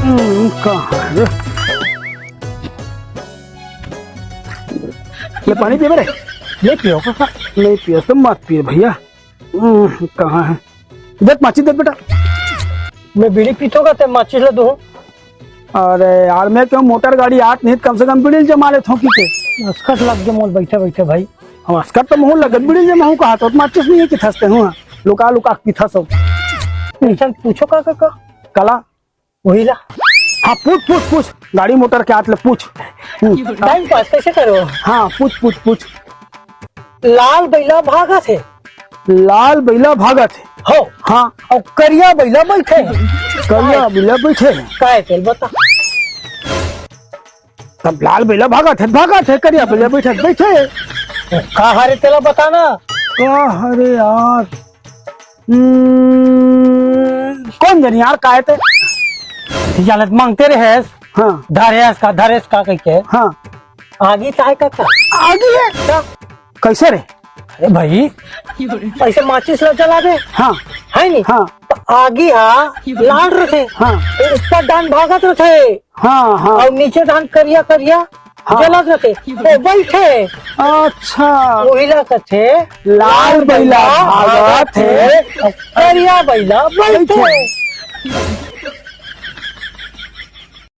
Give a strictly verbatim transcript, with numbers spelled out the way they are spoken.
हम्म, कहाँ है रे? ले पानी पीबे रे। नहीं पियो काका। नहीं पियो तो मत पिए भैया। हम्म, कहाँ है? देख माचिस दे बेटा। मैं बीड़ी पीथों का ते माचिस ला दूँ। अरे यार, मैं क्यों मोटर गाड़ी आत नहीं, कम से कम बीड़ी जमा लेथों कि के। असकट लग गए मोल बैठे बैठे भाई। हम असकट तो महू लगत बीड़ी जमा हूँ कहा तो माचिस नहीं है कि थसते हूँ। लुका लुका पीथा सब। टेंशन पूछो का, का, का? कला। वही ला। हाँ, पूछ, पूछ, पूछ। गाड़ी मोटर के आत ले पूछ। हम्म। टाइम पास कैसे करो? हाँ, पूछ, पूछ, पूछ। लाल बैला भागत हे। लाल बैला भागत हे। हो। हाँ। अउ करिया बैला बैठे हे। करिया बैला बैठे हे। काय तेल बता। तब लाल बैला भागत हे, भागत हे, करिया बैला बैठे, बैठे हे। का हरे तेला बताना। का हरे यार? हम्म, कौन जनी यार, काय ते? जानत मांगते रहे। हाँ। धरेस का, धरेस का कह के। हाँ। आगी ताय का का? आगी है? का? कैसे रे? अरे भाई, ऐसे माचिस ला जला दे। हाँ। है नी? हाँ। तो आगी हा लाल रथे। हाँ। तो ऊपर डान भागत रथे। हाँ, हाँ। और नीचे डान करिया करिया हाँ। जलत रथे। तो बैठे। अच्छा। वही ला कथे, लाल बैला भागत हे। करिया बैला बैठे।